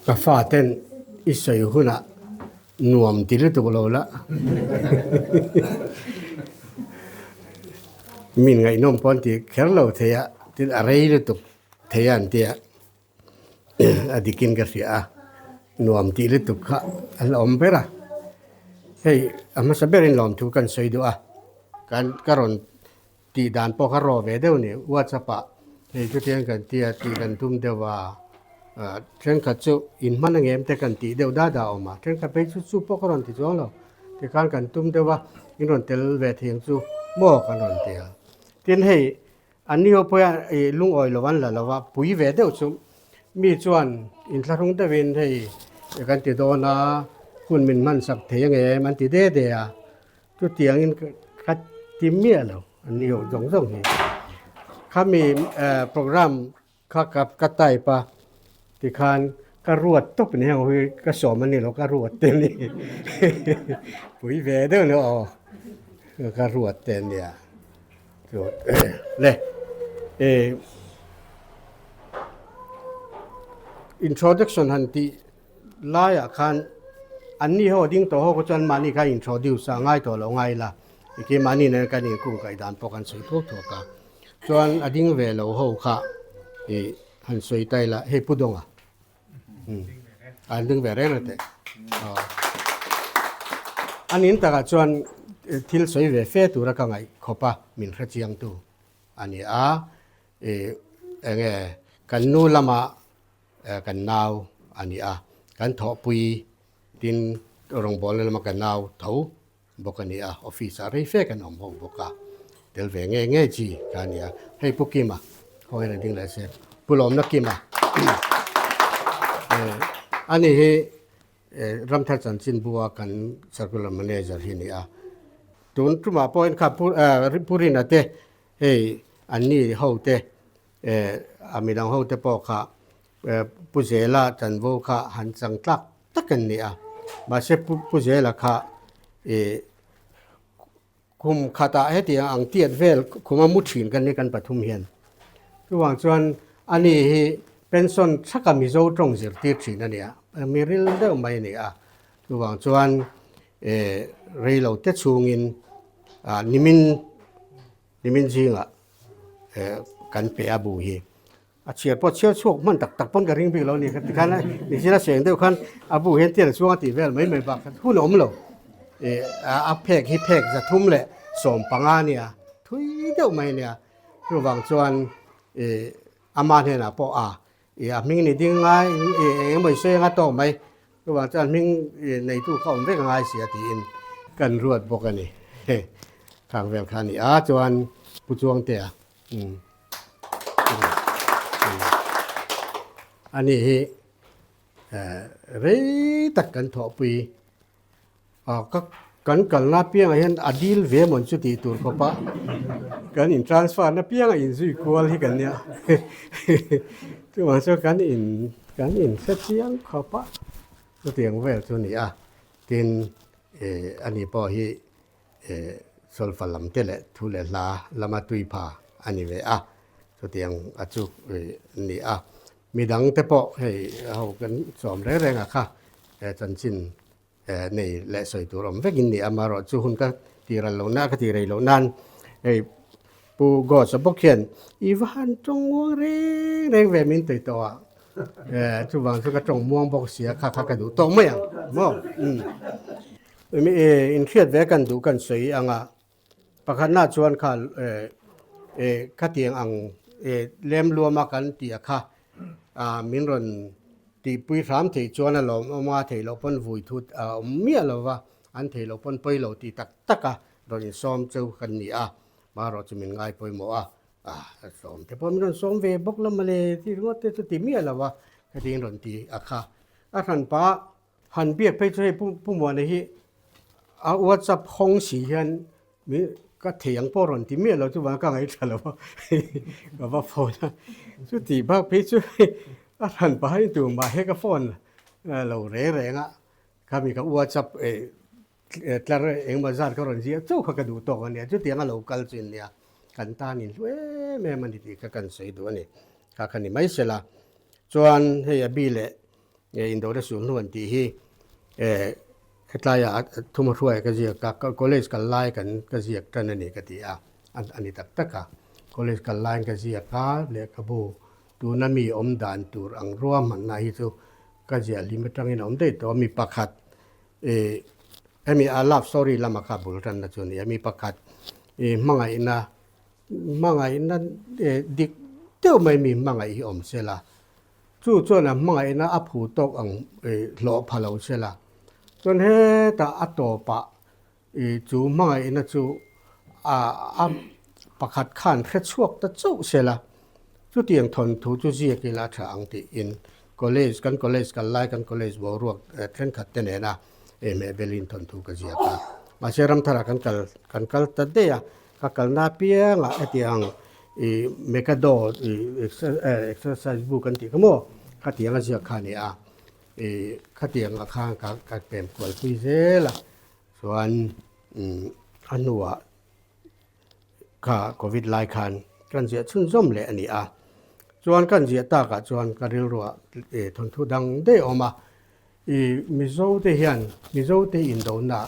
Ka faten i sawi hunah nuam ti lutuk lo la. Min ngaihnawm pawh an ti kher lo thei a, tin a rei lutuk thei a an ti a, a dikin ka hria a, nuam tih lutuk kha a la awm ber a. Hei a hmasa berin lawmthu kan sawi duh a, kan ka rawn Tih dan pawh kha rawh ve deuh ni. WhatsApp ah hei chutiang kan tia tih kan tum deuh a, thenkhat chu in hman a ngem te kan tih deuh da da a awm a, thenkhat phei chu chu pawh ka rawn ti chuang lo. Tikhan kan tum deuh a, in rawn tel ve thei ang chu maw kan rawn ti a. Tin hei an ni ho pawh hian lungawi lo an la lo a, pui ve deuh chu mi chuan inthlahrung deuhin hei kan ti dawn a, hun min hmansak thei a ngem an ti de de a. Chutiangin ka ti miah lo an ni ho zawng zawng hi. Khami program kha ka type a tikhan ka ruat tawp ni heng hi ka sawm a ni lo ka ruat te a ni. Pui ve deuh lo aw ka ruat te a nia. Le introduction han tih Laiah khan anni ho ding tawh ho kha chuan mahni kha introduce a ngai tawh lo ngai ila, eke mahni nen kan inkung kaih dan pawh kan sawi thuak thuak a. Chuan a ding ve lo ho kha ih han sawi ta ila, hei Pu Dawnga umm an ding ve reng reng teh. A nin takah chuan thil sawi ve fe tura ka ngaih khawp a, min hrechiangtu a ni a, ih enge kan nu lamah Kan nau a ni a, kan thawhpui tin rawngbawlna lama kan nau tho bawk a ni a, office ah rei fe kan awm ho bawk a, tel ve nge nge chi ka ni a. Hei Pu Kima, khaw hian a ding leh se, Pu Lawmna Kima a ni hi Ramthar Chanchinbua kan Circular Manager hi a ni a, tun tumah pawhin kha Pu Rina te hei an ni ho te A midang ho te pawh kha Pu Zela chanvo kha han chang tlak tak an ni a, mahse Pu Zela kha kum khatah hetiang ang tiat vel khuma mu thin kan ni kan pathum hian. Chuvang chuan ani hi pension thaka Mizo tawng zirtir thin a ni a, mi ril deuh mai a ni a. Chuvang chuan reilo te chhungin nimin Nimin zingah kan pe a bu hi a chhiar pawh chhiar chhuak hman tak tak pawn ka ring bik lo a ni ka ti khan a nichina a seng deuh khan a bu hian tial chuang a tih vel mai mai bak khan hun a awm lo ih a phek hi phek zathum leh 15 a nia thui deuh mai a nia chuvang chuan ih ama hnenah pawh a Ih a hming ni ding ngai ih eng emaw i sawi anga tawk mai chuvang chuan hming ih neitu kha awm vek angai sia tiin kan ruat bawk a ni khang vel kha a ni a chuan Pu Chuangtea umm ani hi eh rei tak kan thawhpui. Ka kan kalna apiangah hian a dil ve mawn chu tih tur khawp a, kan in transfer na piangah inzui kual hi kan nia chuvang chuan kan in kan in hre chiang khawp a chutiang vel chu a ni a, tin ih ani pawh hi ih solfa lam te leh thu leh hla lama tui pha a ni ve a, chutiang a chu ih a ni a, midang te pawh hei ho kan sawm reng reng a kha chanchin Nei leh sawi tur awm vek in ni a, amaherawh chu hun ka ti ral loh na, ka ti rei loh nan hei Pu Ghost-a bawk hian i va han tawng muang reng reng ve min tui tawh a, chuvang chu ka tawng muang bawk sia kha kha ka duh tawk mai ang maw umm inhriat ve kan duh kan sawi ang a, pakhatna chuan kha khatiang ang lem luama kan tih a kha min rawn Tihpui hram theih chuan a lawmawm a, theih loh pawn vui thut a awm miah lo va, an theih loh pawn pawi lo tih tak tak a rawn insawm cheu kan ni a, marawh chu min ngai pawimawh a, a sawm te pawh min rawn sawm ve bawk la mawle tih ringawt te chu ti miah lo va, hetiang rawn ti a kha. A hranpa han biak phei chu hei Pu Muana hi a WhatsApp hawng si hian Mi ka thei ang pawh rawn ti miah lo chu vang ka ngaihthla lo a, ka va phone a, chuti bak phei chu a hran pah in tumah he ka phone lo reng reng a, khami ka whatsapp tlar engemaw zat ka rawn ziah chauh kha ka duh tawk a nia, chutiang a lo kal chu nia kan tan in hlu em em a ni tih kha kan sawi duh a ni, kha kha ni mai sela chuan hei a bi leh. Indona sul hnu an tih hi hetlaiah thuma hruaia ka ziak a, college kal lai kan ka ziak tan a ni ka ti a, a ni tak tak a. College kal laiin ka ziak a, lehkhabu tuna mi awm dan tur ang ruahmanna hi chu ka ziah hlim atangin a awm daih tawh a, mi pakhat hemi a love story lama kha bul tanna chu a ni a, mi pakhat hmangaihna hmangaihna dik deuh mai mi hmangaih hi awm se la, Chu chuan a hmangaihna a phu tawk ang hlawh pha lo se la. Chuan hetah a tawpah chu hmangaihna chu a pakhat khan hre chhuak ta chauh se la. Chutiang thawnthu chu ziak ila a tha ang tiin college kan college kal lai kan college boruak thenkhat te nena hmehbelin thawnthu ka ziak a. Mahse Ramtharah kan kal kan kal ta daih a. Ka kalna apiangah hetiang ih Mekado ih exercise book an tih kha maw khatiang a ziak kha a ni a, ih khatiangah khan ka ka pem kual pui zel a, chuan umm a hnuah kha covid lai khan kan ziah chhunzawm leh a ni a, chuan kan ziah takah chuan ka rilruah ih thawnthu dang daih a awm a, ih Mizo te hian Mizo te indona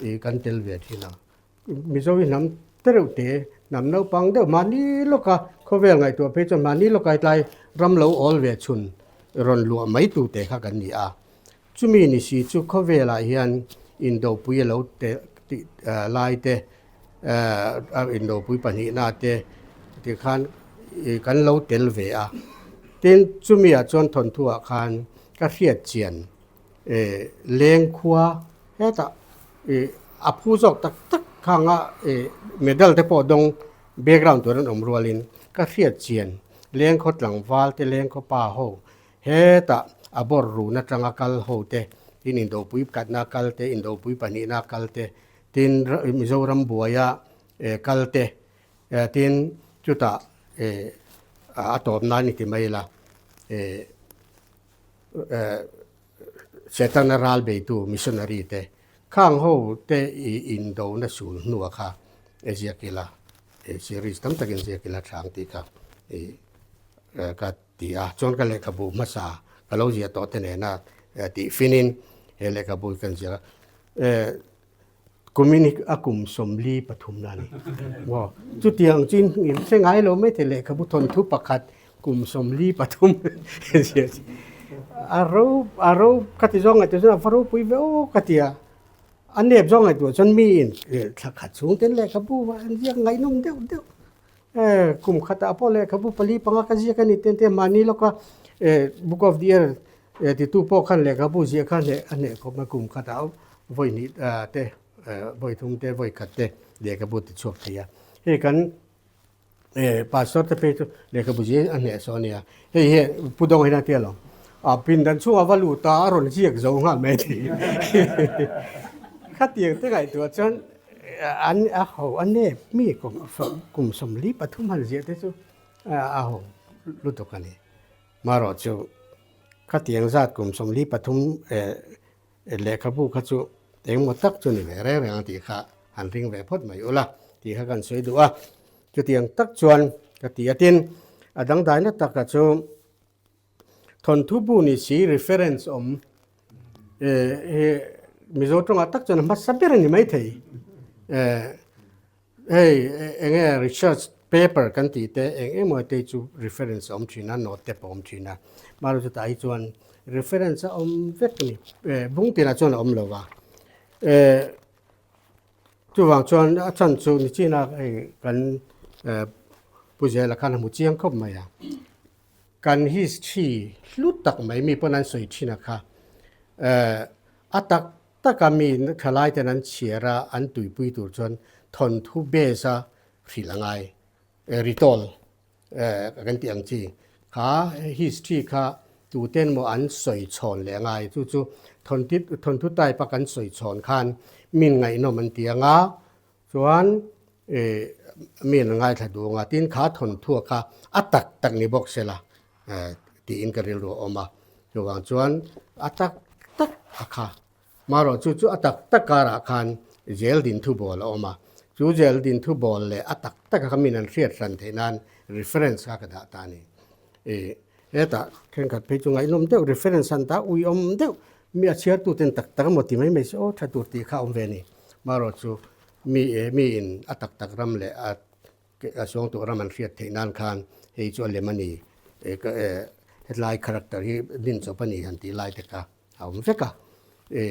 ih kan tel ve thin a. Mizo hi hnam te reuh te, hnam naupang deuh mahni lawka khawvel ngaihtuah phei chuan mahni lawka hetlai ram lo awl ve chhun rawn luah mai tu te kha kan ni a. Chumi ni si chu khawvelah hian indopui a lo tih lai te, indopui pahnihna te tikhan kan lo tel ve a. Tin, chumiah chuan thawnthuah khan ka hriat chian Leng khua hetah a phu zawk tak tak khanga medal te pawh dawng background tur an awm rualin ka hriat chian leng khaw tlangval te leng khaw pa ho hetah a bawr run atanga kal ho te tin indopui katna kal te indopui pahnihna kal te tin Mizoram buaia kal te tin chutah a tawp nan i ti mai la. Setana ral beitu missionary te khang ho te i indona sul hnua kha e ziak ila series tam takin ziak ila thang tih kha i ka ti a. Chuan ka lehkhabu hmasa ka lo ziah tawh te nena tih finin he lehkhabu hi kan ziak a. Kumin hi a kum 43 na a ni. Maw? Chutiang chu in hre ngai lo mai thei lehkhabu thawnthu pakhat kum 43 zia chi. A ro a ro ka ti zawng ngaihtuah chuan a va ropui ve aw ka ti a. A nep zawng ngaihtuah chuan miin thla khat chhung ten lehkhabu an ziak ngaihnawm deuh deuh. Kum khatah pawh lehkhabu pali panga ka ziak a ni ten te mahni lawka book of the year titu pawh khan lehkhabu ziah kha a hneh khawp mai kum khatah vawi hnih te vawi thum te vawi khat te lehkhabu ti chhuak thei a. Hei kan pastor te phei chu lehkhabu ziah a hneh saw a nia. Hei hi Pu Dawng hian a ti alawm. A pindan chhungah va lut a, a rawn ziak zo nghal mai a ti. Khatiang te ngaihtuah chuan An a ho a nep mi kum 43 han ziah te chu a ho lutuk a ni. Marawh chu khatiang zat kum 43 lehkhabu kha chu engmaw tak chu ni ve reng reng ang tih kha han ring ve phawt mai ula tih kha kan sawi duh a. Chutiang tak chuan ka ti a tin, a dangdaina taka chu Thawnthu bu ni si reference awm hi Mizo tawngah tak chuan a hmasa ber a ni maithei. Hei eng nge research paper kan tih te eng emaw te chu reference a awm thin a, note te pawh a awm thin a. Mahse chutah hi chuan reference a awm vek a ni. Bung tinah chuan a awm lo va. Chuvang chuan a chhan chu nichina hei kan Pu Zela khan a hmu chiang khawp mai a. Kan history hlu tak mai mi pawn an sawi thin a kha. A tak taka mi thalai ten an chhiar a, an tuipui tur chuan thawnthu base a hrilh a ngai. Ritual kan tih ang chi kha history kha tuten maw an sawi chhawn leh a ngai. Chu chu thawnthu type a kan sawi chhawn khan min ngaihnawm an ti ang a, Chuan mi an ngaithla duh ang a, tin kha thawnthuah kha a tak tak ni bawk sela tiin ka rilru a awm a. Chuvang chuan a tak tak a kha. Marawh chu chu a tak tak karah khan zel din thu bawl a awm a. Chu zel din thu bawl leh a tak tak a kha min an hriat hran theih nan reference kha ka dah ta a ni. Hetah thenkhat phei chu ngaihnawm deuh reference an ta uiawm deuh mi a chhiartuten tak tak emaw ti mai mai se aw tha tur tih kha a awm ve a ni. Marawh chu mi e mi in a tak tak ram leh a a suangtuah ram an hriat theih nan khan hei chu a lem a ni e ka e hetlai character hi din chawp a ni han tih lai te kha a awm vek a. E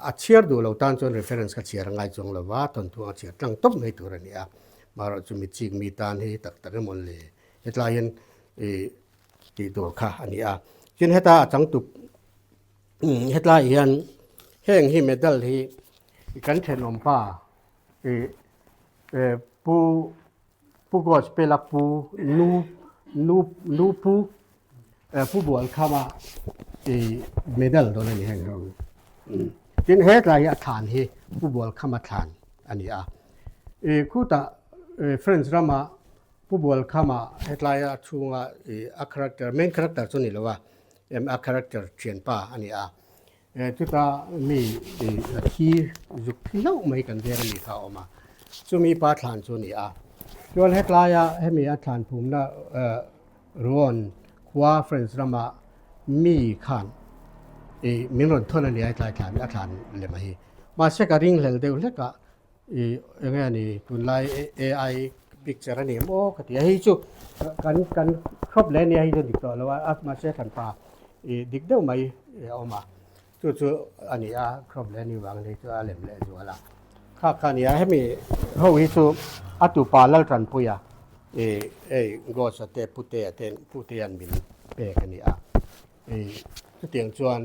a chhiar duh lo tan chuan reference kha chhiar a ngai chuang lo va, thawnthu ang a chhiar tlang tawp mai tur a ni a. Marawh chu mi chik mi tan hi tak tak emaw le hetlai hian e tih tur kha a ni a. Tin heta a changtup hetlai hian heng hi medal hi kan thenawmpa e Pu Pu Gospel a pu nu nu nu pu Pu Bualkhama i medal dawn a ni heng ho tin hetlai hi a thlan hi Pu Bualkhama thlan a ni a i khutah French rama Pu Bualkhama hetlai a chhunga i a character main character chu ni lo a a character thianpa a ni a. Chuta mi a thi zuk thi hlauh mai kan veng a nih kha a awm a, chumi pa thlan chu a ni a. Chuan hetlaia hemi a thlan phumna Rouen khua France rama mi khan ih min rawn thawn a ni a hetlai thlan a thlan lem a hi. Mahse ka ringhlel deuh hlek a ih eng nge ni tunlai AI picture a ni em aw ka ti a, hei chu kan kan crop leh a nia hei chu dik tawh lo a mahse hranpa ih dik deuh mai a awm a chu chu a ni a crop leh a nih vangin hei chu a lem leh zual a kha kha a ni a hemi ho hi chu a tupa Laltanpuia ih hei Ghost-a te Putea te Putea'n min pek a ni a ih chutiang chuan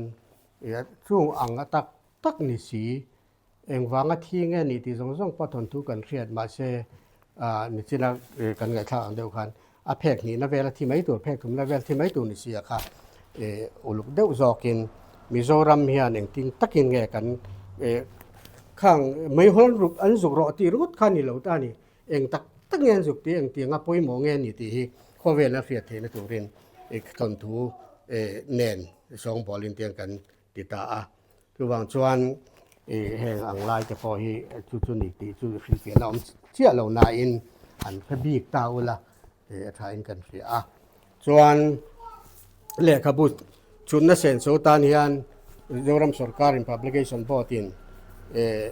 ih chung ang a tak tak ni si. Engvanga thi nge ni tih zawng zawng pawh thawnthu kan hriat mahse nichina kan ngaihthlak ang deuh khan a phek hnihna vel a thi mai tur phek thumna vel thi mai tur ni si a kha uluk deuh zawkin Mizoram hian engtin takin nge kan khang meihawl ruk an zuk rawh tih ringawt kha ni lo ta a ni eng tak tak nge an zuk tih engtianga pawimawh nge ni tih hi khawvela hriat theihna turin thawnthu nen sawngbawlin tiang kan ti ta a. Chuvang chuan ih heng ang lai te pawh hi chu chu ni tih chu hrilhfiahna awm chiah lo nain an hre bik ta ula ih a thain kan hria a. Chuan lehkhabu chhunna senso tan hian Zoram sawrkarin Publication Board in ih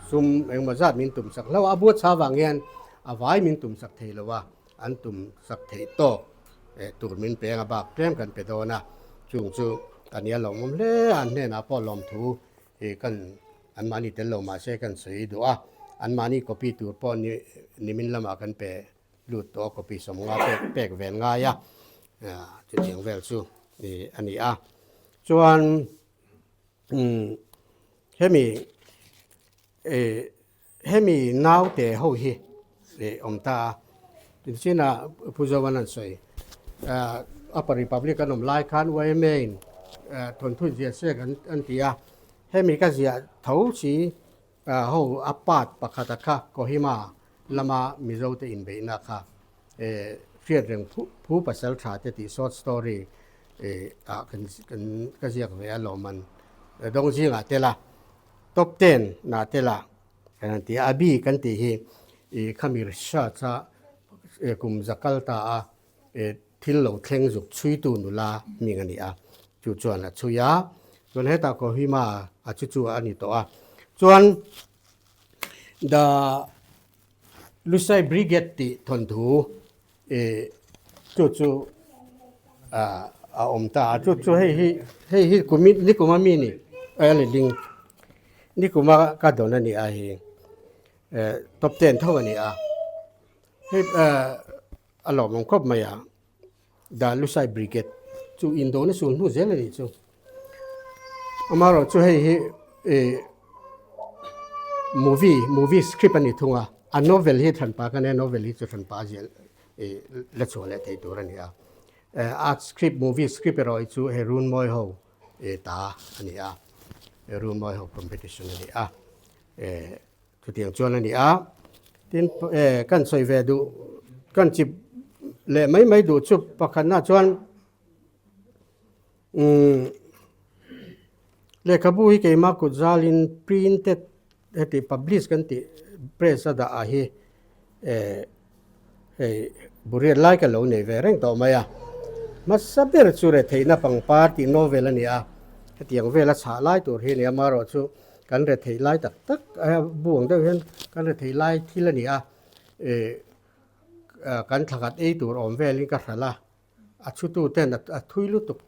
sum engemaw zat min tum sak hlauh a, a buatsa vang hian a vai min tum sak thei lo a. An tum sak theih tawk tur min peng a bak tlem kan pe dawn a, chung chu ka nia lawmawm hle a, an hnenah pawh lawmthu hi kan anmahni tel lo mahse kan sawi duh a, anmahni copy tur pawh ni nimin lamah kan pe lut tawh a, copy sawmnga pek pek vel ngai a, chutiang vel chu a ni a, chuan hemi Hemi naute ho hi awm ta a, tinchina Pu Zovan an sawi Upper Republic an awm lai khan yma in thawnthu ziah sek an ti a, hemi ka ziah tho si ho a part pakhata kha Kohima lama Mizote inbeihna kha hriat reng phu pasal tha te tih short story ah ka ziak ve a lawmman dawng zingah tel a. Top ten nah tela kan han ti a, a bi kan tih hi ih khami research a kum za kal ta a thil lo thleng zuk chhuitu nula hming a ni a, chu chuan a chhui a, chuan hetah Kohima a chu chu a ni tawh a, chuan The Lusai Brigade tih thawnthu ih chu chu ah a awm ta a chu chu hei hi hei hi kum ni kum a mi ni a letling ni kuma ka dawn a ni a hei eh top ten tho a ni a hei eh a lawmawm khawp mai a the Lusai Brigade chu indawhna sul hnu zel a nih chu amaherawhchu hei hi ih movie movie script a ni thung a a novel hi hranpa ka nia novel hi chu hranpa a ziah ih la chhuah leh theih tur a ni a a script movie script erawh hi chu hei Runmawi ho ih ta a ni a Runmawi ho competition a ni a eh. Chutiang chuan a ni a, tin kan sawi ve duh, kan chip leh mai mai duh chu pakhatna chuan umm lehkhabu hi keimah kut zalin printed heti publish kan tih press a dah ah hi eh hei buriat lai ka lo nei ve reng tawh mai a. Hmasa ber chu retheihna pangpar tih novel a ni a, hetiang vela chhah lai tur hi a ni a, amaherawhchu kan retheih lai tak tak bu ang deuh hian kan retheih lai thil a ni a, ih kan thlakhat ei tur awm velin ka hralh a, a chhutu ten a thui lutuk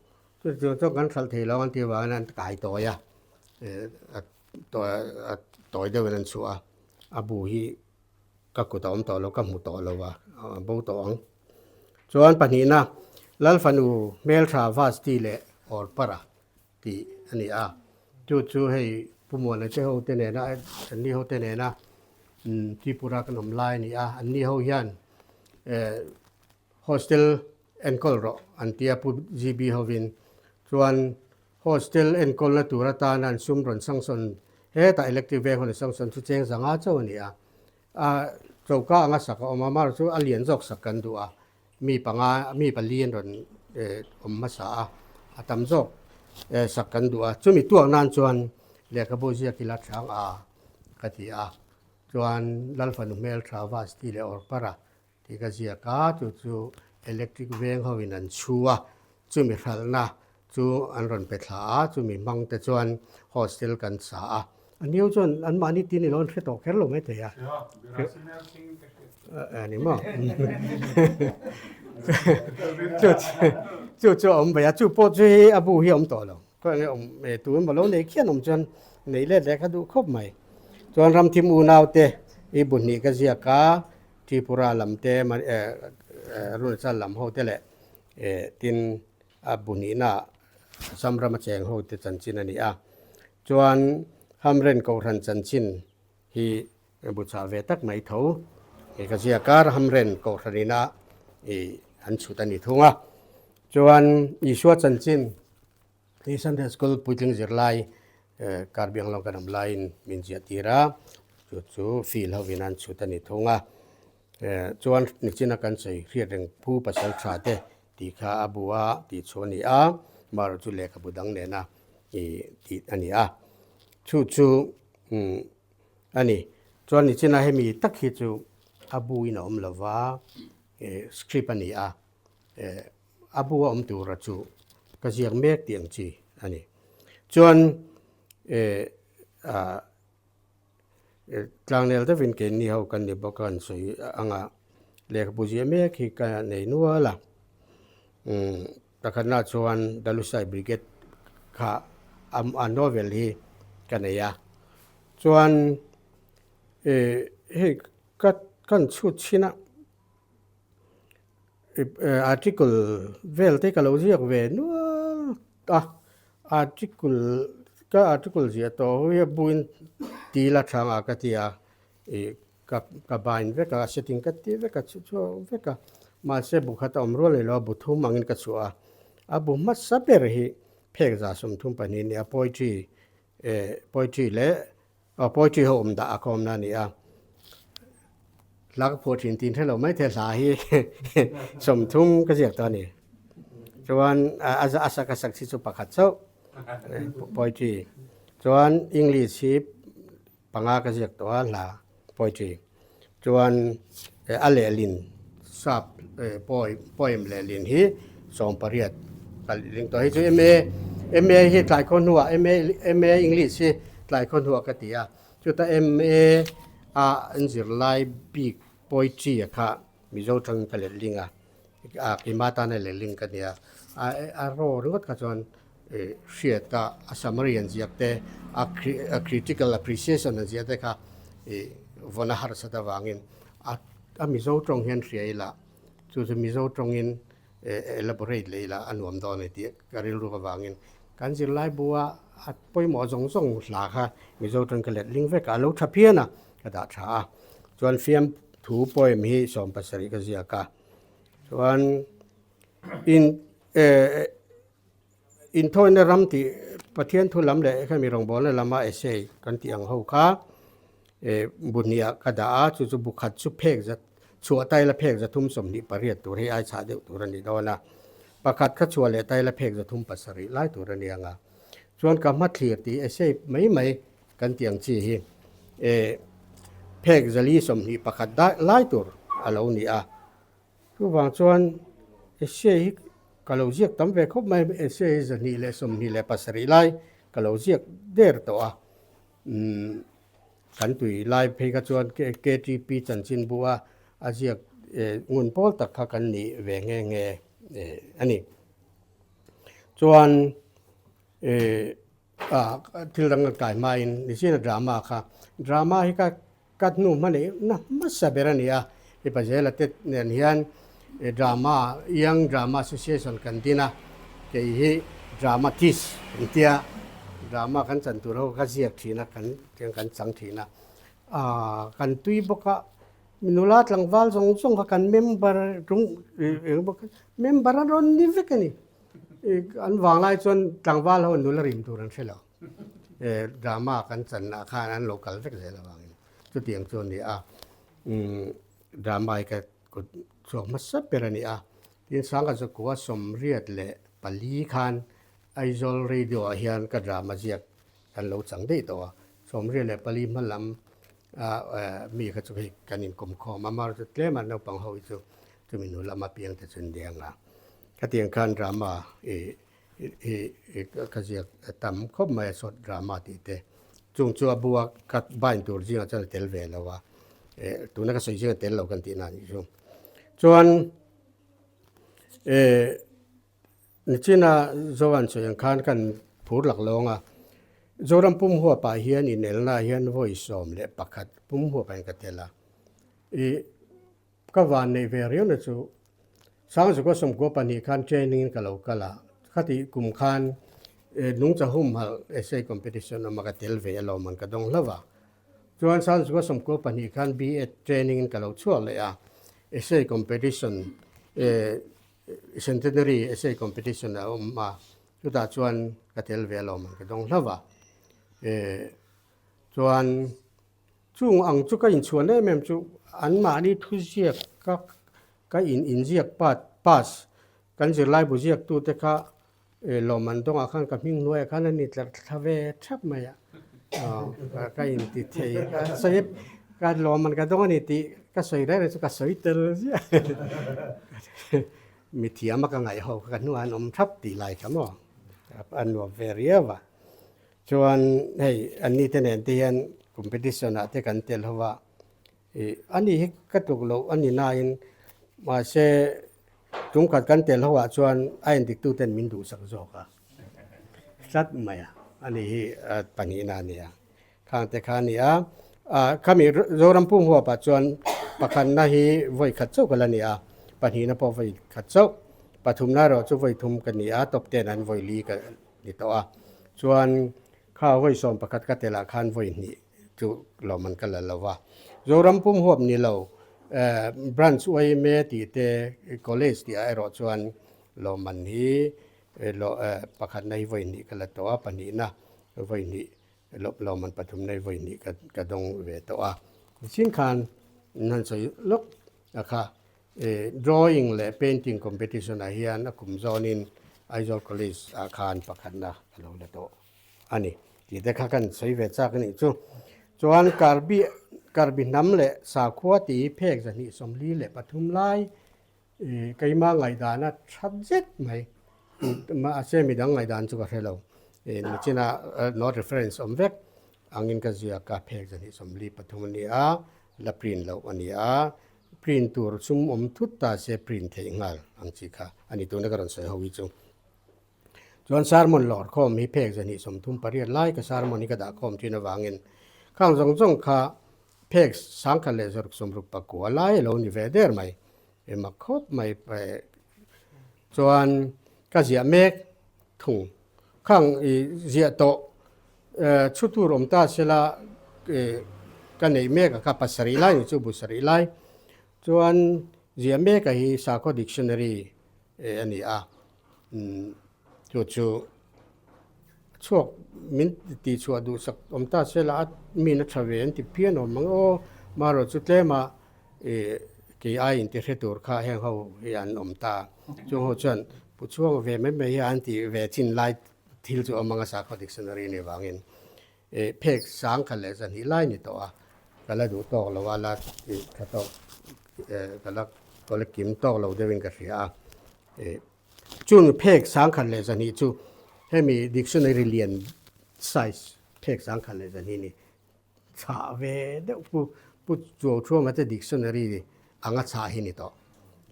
chutiang chuan kan hralh thei lo ang tih avangin an kai tawi a, a tawi deuhin an chhuah a, a bu hi ka kut a awm tawh lo, ka hmu tawh lo a, a bo tawh ang. Chuan pahnihna, Lalfanu hmeltha Vasti leh Orpara tih a ni a, chu chu hei Pu Muana te ho te nena, anni ho te nena Tripura kan awm lai a ni a, anni ho hian hostel enkawl rawh an ti a Pu GB hovin. Chuan hostel enkawlna tur atana an sum rawn sanction hetah electric veng hawn sanction chu cheng zanga chauh a ni a, A choka anga sak a awm a, mar chu a lian zawk sak kan duh a, mi panga mi pali an rawn awm hmasa a, a tam zawk sak kan duh a, chumi tuak nan chuan lehkhabu ziak ila chang a ka ti a, chuan Lalfanu hmeltha Vasti leh Orpara tih ka ziak a, chu chu electric veng ho in an chhu a, chumi hralhna chu an rawn pe thla a, chumi hmang te chuan hostel kan sa a, a niu chuan an mahni tin ilo an hre tawh kher lo mai thei a. A ni maw? Chu chu chu a awm ve a, chu pawh chu hi a bu hi a awm tawh lo, khaw enge awm e tun maw lo nei khian awm chuan nei let leh kha duh khawp mai. Chuan ramthim unau te i bu hnih ka ziak a, Tripura lam te Arunachal lam ho te leh tin a bu hnihna Assam rama cheng ho te chanchin a ni a. Chuan Hamren Kohhran chanchin hi bu chah ve tak mai tho ka ziak a, Hamren Kohhran ina an chhut a ni thung a. Chuan Isua chanchin Hi Sunday School puitling zirlai kar biang lo kan awm laiin min ziah tir a, chu chu field hovin an chhut a ni thung a. Chuan nichina kan sawi hriat reng phu pasal tha te tih kha a bu a tih chhuah a ni a, marawh chu lehkhabu dang nena tih a ni a. Chu chu a ni. Chuan nichina hemi tak hi chu a buin a awm lova, script a ni a. A bu a awm tura chu ka ziak mek tih ang chi a ni. Chuan tlangnel deuhin keini ho kan ni bawk a an sawi anga lehkhabu ziah mek hi ka nei nual a. Pakhatna chuan Dalusai Brigade kha a novel hi ka nei a. Chuan hei ka kan chhut chhin a. Article vel te ka lo ziak ve nual a, article ka article ziah tawh ho hi a buin til a thang a ka ti a, ih ka ka bind vek a setting ka ti vek a chhu chhuak vek a, mahse bu khat a awm rual ni lo a bu thum angin ka chhuah a, a bu hmasa ber hi phek 32 a ni a poetry eh poetry leh Aw poetry ho awm dah a ka awmna a ni a, hla ka phuah thin tih hre lo mai thei hla hi 30 ka ziak tawh a ni. Chuan a sak a sak hi chu pakhat chauh poetry. Chuan English hi panga ka ziak tawh a hla poetry. Chuan a lehlin sap poem lehlin hi 18 ka ling tawh. Hei chu MA MA hi tlai khaw hnuah MA MA English hi tlai khaw hnuah ka ti a. Chuta MA a an zirlai bik poetry a kha Mizo tangin ka letling a. A keimah atana letling ka nia. A a raw ringawt kha chuan hriat a, a summary an ziak te, a critical appreciation an ziah te kha vawn a harsat avangin a Mizo tawng hian hria ila, chu chu Mizo tawngin elaborate leh ila a nuam dawn a ni tih ka rilruk avangin kan zirlai bua a pawimawh zawng zawng hla kha Mizo tawng ka let ling vek a, a lo tha phian a, ka dah tha a. Chuan fiamthu poem hi 17 ka ziak a, chuan in Inthawina ram tih Pathian thu lam leh hemi rawngbawlna lama essay kan tih ang ho kha bu hniah ka dah a, chu chu bu khat chu phek zat chhuah taila phek 328 tur hei ai chhah deuh tur a ni dawn a, pakhat kha chhuah leh taila phek 37 lai tur a ni ang a. Chuan ka hmathlir tih essay mai mai kan tih ang chi hi phek 421 lai tur a lo ni a. Chuvang chuan essay hi. Ka lo ziak tam ve khawp mai, essay hi 227 lai ka lo ziak der tawh a. Umm kan tui lai phei kha chuan KTP chanchinbu a a ziak ngun pawl tak kha kan nih ve nghe nghe a ni. Chuan thil dang kan kai hmain nichina drama kha, drama hi ka Ka hnu hmaneh na hmasa ber a ni a, i Pazela te nen hian drama, Young Drama Association kan din a, kei hi dramatist kan tia, drama kan chan tur ho ka ziak thin a, kan tiang kan chang thin a, aaa kan tui bawk a, nula tlangval zawng zawng kha kan member tung eng bawk member an rawn ni vek a ni, an vanglai chuan tlangval ho nula rim tur an hre lo. Drama kan channa khan an lo kal vek zel avangin chutiang chu a ni a, drama hi ka kut chhuak hmasa ber a ni a. Tin, Sangha Zakua 84 khan Aizawl Radio ah hian ka drama ziak kan lo chang daih tawh a, 84 hma lam mi kha chu hei kan inkawm khawm a, amaherawhchu tlem a naupang ho hi chu chumi hnu lama piang te chu an deng a. Khatiang khan drama ih hi ka ziak tam khawp mai a short drama tih te chung chu a bua ka bind tur zingah chuan a tel ve lo a tuna ka sawi zingah tel lo kan tih na nih chu chuan nichina Zoan sawi ang khan kan phur lak lawng a Zoram pum huapah hian inelna hian vawi 11 pum huapah hian ka tel a ih Ka van neih ve riau na chu Sangzukua 92 khan training in ka lo kal a, khati kum khan Nungcha Humhalh essay competition awm a ka tel ve alawm an ka dawng hlauh a. Chuan Sangzukua 92 khan B.Ed training in ka lo chhuak leh a, essay competition centenary essay competition a awm a, chutah chuan ka tel ve alawm an ka dawng hlauh a. Chuan Chung ang chu ka inchhuan em em chu anmahni thuziak ka ka in inziak pat pass kan zirlaibu ziaktute kha lawmman dawngah khan ka hming hnuaiah khan a ni tlar thla ve thap mai a, ka inti thei ka sawi ka lawmman ka dawng a ni tih ka sawi reng reng chu ka sawi tel ziah mithiam a ka ngaih ho kha ka hnuah an awm thap tih lai kha maw a nuam ve riau a. Chuan hei anni te nen te hian competition ah te kan tel ho a, ih ani hi ka tluk loh a ni nain mahse tungkhat kan tel ho ah chuan a endik tu ten min duhsak zawk a, tlat mai a, ani hi pahnihna a ni a, khang te kha a ni a, ah khami Zoram pum huap ah chuan pakhatna hi vawi khat chauh ka la ni a, pahnihna pawh vawi khat chauh, pathumna erawh chu vawi thum ka ni a, top ten an vawi li ka ni tawh a, chuan kha vawi 11 ka telah khan vawi hnih chu lawmman ka la lo va. Zoram pum huap ni lo branch YMA tih te college tih ah erawh chuan lawmman hi pakhatna hi vawi hnih ka la tawh a, pahnihna vawi hnih lawmman pathumna hi vawi hnih ka dawng ve tawh a. Nichin khan an han sawi lawk a kha. Drawing leh painting competition ah hian a kum zawnin Aizawl College ah khan pakhatna ka lo la tawh a ni tih te kha kan sawi ve chak a nih chu. Chuan Karbi Karbi hnam leh sakhua tih hi phek 243 lai keima ngaihdana that zet mai mahse midang ngaihdan chu ka hre lo. Nichina note reference awm vek angin ka ziak a phek 243 a ni a, la print loh a ni a. Print tur sum awm thut ta se print theih nghal ang chi kha a ni tuna ka rawn sawi ho hi chu. Chuan sermon lawr khawm hi phek 238 lai ka sermon hi ka dah khawm thin avangin khang zawng zawng kha phek 1169 lai a lo ni ve der mai ema khawp mai chuan ka ziah mek thung khang i ziah tawh Chhu tur awm ta sela ka neih mek a kha pasarih lai ni chu bu sarih lai chuan ziah mek a hi sakhaw dictionary a ni a chu chu chhuak min tih chhuah duh sak awm ta sela a min a tha ve an ti phian awm ang aw marawh chu tlem a kei ai inti hre tur kha heng ho hi an awm ta chung ho chuan pu chhuang ve mai mai hi an tih ve chin lai Thil chu awm anga sakhaw dictionary ni vangin ih phek 1102 lai ni tawh a, ka la duh tawk lo a, la tih tha tawk ka la kaw la kim tawk lo deuhin ka hria a. Ih Chung phek 12 chu hemi dictionary lian size phek 12 ni chhah ve deuh pu pu Chuau Thuama te dictionary anga chhah hi ni tawh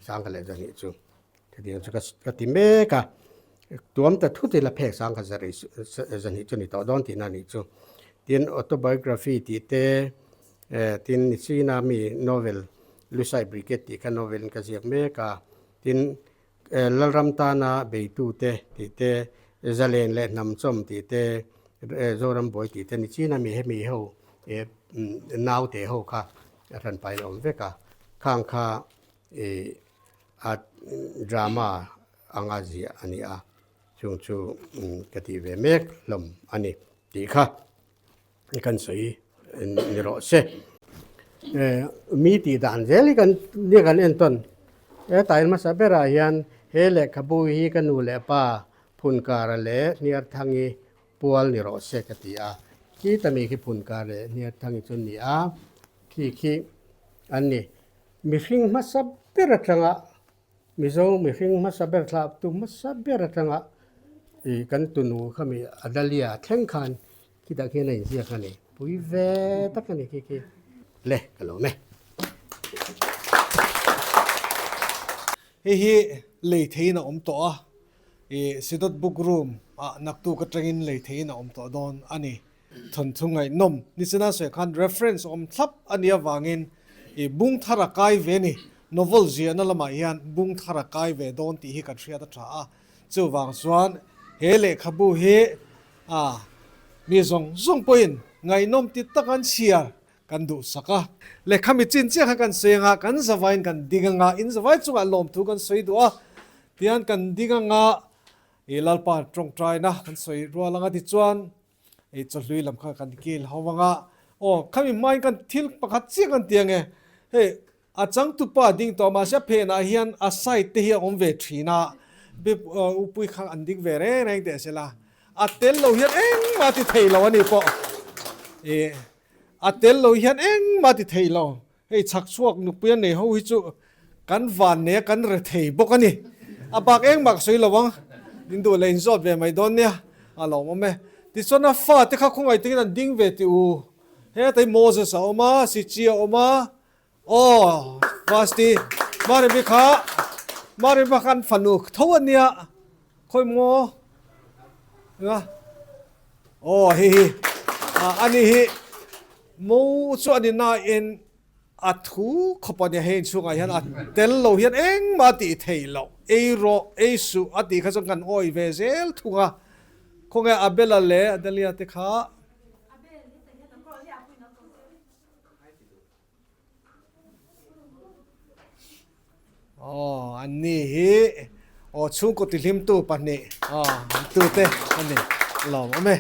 12 chu. Chutiang chu ka ti mek a, tuam ta thut ila phek 12 chu ni tawh dawn tihna a nih chu. Tin, autobiography tih te, tin Nichina mi novel Lusai Brigade tih kha novel in ka ziak mek a, tin Lalram tana beitute tih te, Zalen leh Hnamchawm tih te, Zoram Buai tih te Nichina mi hemi ho naute ho kha a hranpain a awm vek a, khang kha ih A drama anga ziah a ni a, chung chu ka tih ve mek hlawm a ni tih kha kan sawi ni rawh se. Mi tih dan zel hi kan nia kan entawn. He tai hmasa berah hian he lehkhabu hi ka nu leh pa Phunkara leh Hniarthangi pual ni rawh se ka ti a. Khi tami khi Phunkara leh Hniarthangi chu ni a, khi khi an ni. Mihring hmasa ber atanga Mizo mihring hmasa ber thlahtu hmasa ber atanga ih kan tunu khami Adalia thleng khan khitah khian a inziak a ni. Pui ve tak a ni khi khi. Le ka lawm e. Hei hi lei theiin a awm tawh a, ih Sidot Book Room ah naktuk atangin lei theiin a awm tawh dawn a ni. Thawnthu ngaihnawm nichina sawi khan reference awm thlap a nih avangin i bung thar a kai ve ni. Novel ziahna lamah hian bung thar a kai ve dawn tih hi kan hriat a tha a. Chuvang chuan he lehkhabu hi a mi zawng zawng pawhin ngaihnawm ti tak an chhiar kan duhsak a. Lehkha mi chin chiah kha kan sawi anga kan zavaiin kan ding anga in zavai chungah lawmthu kan sawi duh a tihian kan ding anga i Lalpa tawngtaina kan sawi rual anga tichuan Ei chawhlui lam kha kan kil ho anga aw khami hmain kan thil pakhat chiah kan ti ange hei a changtupa ding tawh mahse a phenah hian a side te hi a awm ve thin a upui kha an ding ve reng reng teh sela a tel lo hian engmah ti thei lo ani pawh ih a tel lo hian engmah ti thei lo Hei chhak chhuak nupui a nei ho hi chu kan van nei a kan re thei bawk a ni. A bak engmah ka sawi lo ang, in duh leh in zawt ve mai dawn nia, a lawmawm e. Tichuan a fate kha khawngaih takin an ding ve tih u. Hetah hi Moses a awm a, Sichi a awm a, aw Vasti, Maremi kha, Maremi kha an fanu tho a nia, khawi maw? Enga? Aw hei hi, ani hi Mo chu a ni nain a thu khawp a nia, hei inchhungah hian a tel lo hian engmah a tih theih loh, ei rawh, ei suh a tih kha chuan kan awih ve zel thung a, khawnge Abel-a leh Adelia te kha. Aw, an ni hi aw chhungkaw tihlimtu pahnih aw an tute a ni lawm awm e.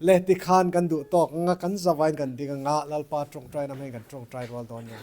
Le tikhan kan duh tawk anga kan zavain kan ding anga Lalpa tawngtaina hmangin kan tawngtai rual dawn nia.